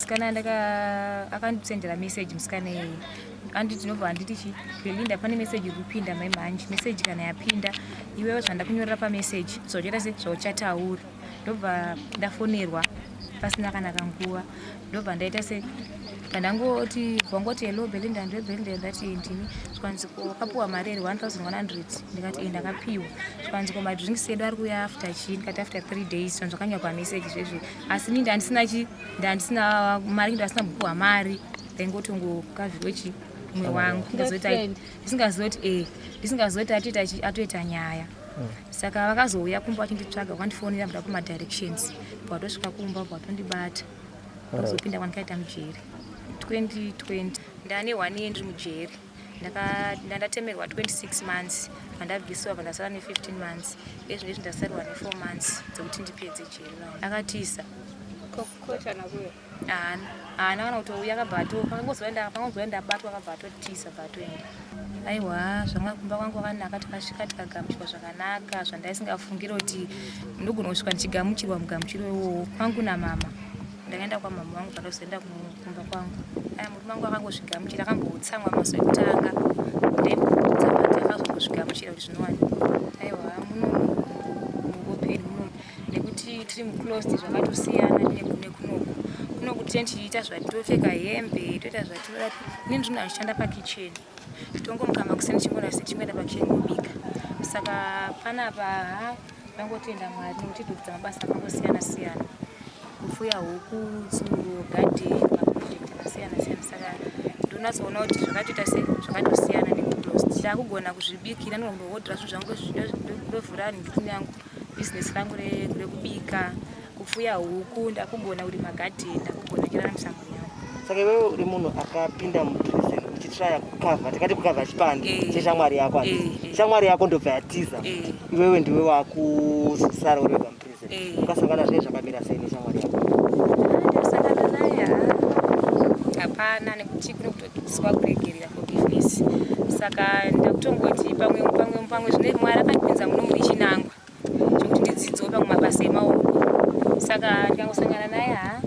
Musikana ndaka akandisendera message musikana iyeye anditi ndinobva anditi chi Belinda pane message iri kupinda mai manje message kana yapinda iwewe zvandakunyorera pamessage zvauchaita se zvauchataura ndobva ndafonerwa pasina kana kanguva ndobva ndaita se pandangoti vangoti hello Belinda ndiwe Belinda ndati ndini zvikanzi ko wakapiwa mari here 1100 ndikati eh ndakapiwa zvikanzi ko madrinks edu ari kuuya after chii ndikati after 3 days zvanzi zvakanyorwa pamessage zvezve asi ini ndandisina chi ndandisina mari ndasina kupiwa mari ndaingotongokavirwe chi umwe wangu ndisingazivi kuti eh ndisingazivi kuti atoita chi atoita nyaya hmm. saka vakazouya kumba vachinditsvaga vakandifonera mda kumadirections bvatosvika kumba bvatondibata ndozopinda kwandikaita mujeri 2020 ndane one year ndiri mujeri Ndandatemerwa 26 months pandabvisiwa pandasara ne 15 months ezvino izvi ndasarwa ne 4 months dzekuti ndipedze jeri rangu. Akatiza. Haana haana kana kutouya akabva ato pangozoenda ndabatwa akabva atotiza bva atoenda. Aiwa zvanga kumba kwangu kwakanaka takasvika tikagamuchirwa zvakanaka zvandaisingafungire kuti ndogona kusvika ndichigamuchirwa mugamuchiro iwowo kwangu namama. Ndakaenda kwamama vangu pandozoenda kumba kwangu. Aya murume wangu akangozvigamuchira akambotsamwa mazuva ekutanga then tsamwa akazongozvigamuchira kuti zvinowani. Aiwa muno muopen muno nekuti tiri muclosed zvakatosiyana nekunoku. Kunoku tine tichiita zvatopfeka hembe toita zvatinoda. Ini ndiri munhu anoshanda pakitchen. Tongomuka makuseni chingonasi chingoenda pakitchen kobika. Saka panapa ha Ndangotenda Mwari nekuti tiri mabasa akangosiyana siyana kufuya huku, tsuro, garden, maproject akasiyana siyana saka ndonatsoona kuti zvakatoita se zvakatosiyana nekuclosed. Ndakugona kuzvibikira ndinohodha zvinhu zvangu ndovhura nhingi yangu business rangu rekubika kufuya huku ndakugona kurima garden ndakugona chiraramisa mhuri yangu. Saka iwewe uri munhu akapinda muprison uchitraya kukavha tikati kukavha chipande eh. cheshamwari yako handiti eh, eh. shamwari yako ndobva yatiza iwewe ndiwe wakusara uri wega muprison ukasangana zvinenge zvakamira sei neshamwari yako ndasangana naye hapana nekuti kune kutodzidziswa kuregerera forgiveness saka ndakutongoti pamwe pamwe pamwe zvine mwari akandipinza muno mune chinangwa chekuti ndidzidzewo pamwe mabasa emaoko saka ndikangosangana naye ha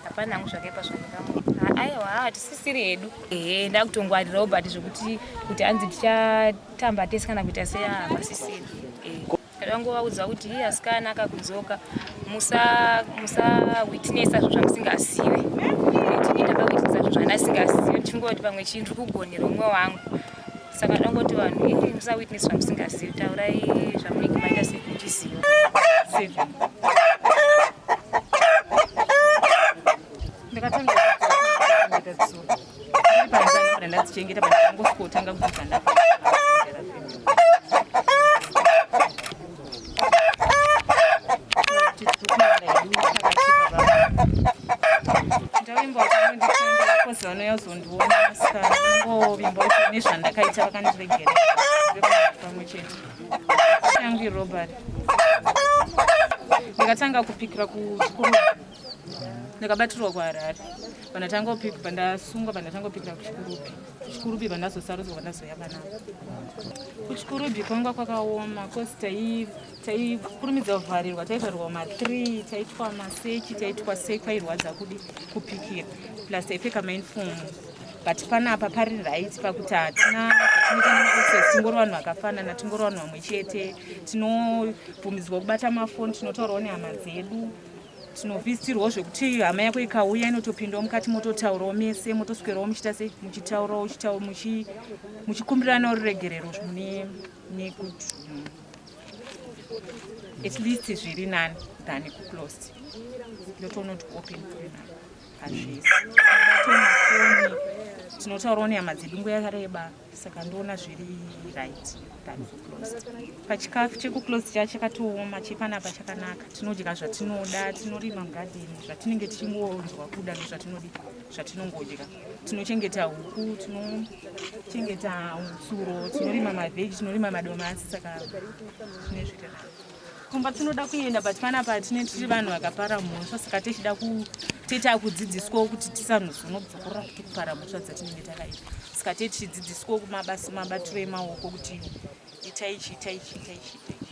hapana hangu zvakaipa zvandingamu aiwa hatisisiri hedu ehe ndakutongwarirawo but zvekuti kuti hanzi tichatamba tese kana kuita sei hapasisiri ndangovaudza kuti iye asikana akakudzoka musawitnessa zvinhu zvamusingazive nekuti ini ndakawitnessa zvinhu zvandasingazive ndichingoti pamwe chii ndiri kugonera umwe wangu saka ndangoti vanhu ini musawitness zvamusingazivi taurai zvamunenge maita sekuchiziva seven ndakatanga kuchengeta tsuro ndiri panze anobva ndadzichengeta but ndangosvikotanga kudzidza ndabva ndavimba kuti anonditambira kozi vanouya kuzondiona saka ndinongovimba kuti nezvandakaita vakandiregerera pamwe chete yangu irobari ndakatanga kupikira kuchikuru ndakabatirwa kuharare pandatanga kupika pandasungwa pandatanga kupikira kuchikurubi kuchikurubi pandazosarudzwa pandazouya panapa kuchikurubi kwanga kwakaoma kozi taikurumidza kuvharirwa taivharirwa ma3 taitwa masechi taitwa sei kwairwadza kudi kupikira plus taipfeka mauniform but panapa pari right pakuti hatina zvatinoita nemaoffice tingori vanhu vakafanana tingori vanhu vamwe chete tinobvumidzwa kubata mafoni tinotaurawo nehama dzedu tinovisitirwawo zvekuti hama yako ikauya inotopindawo mukati mototaurawo mese motoswerawo muchiita sei muchitaurawo muchikumbiranawo ruregerero mune negood at least zviri nani than kuclosed ndotoona kuti kuopen kuri nani pazvese batomafoni tinotaurawo nehama dzedu nguva yakareba saka ndoona zviri right than kuclosed pachikafu chekuclosed cha chakatooma chepanapa chakanaka tinodya zvatinoda tinorima mugadheni zvatinenge tichingonzwa kuda ndozvatinodi zvatinongodya tinochengeta huku tinochengeta tsuro tinorima mavheji tinorima madomasi saka zvine zviri kumba tinoda kuenda but panapa tine tiri vanhu vakapara mhosva saka tichida toita kudzidziswawo kuti tisanozonodzokorora kuti kupara mhosva dzatinenge takaita saka tee tichidzidziswawo kumabasa mabatiro emaoko kuti itai ichi itai ichi itai ichi itai ichi.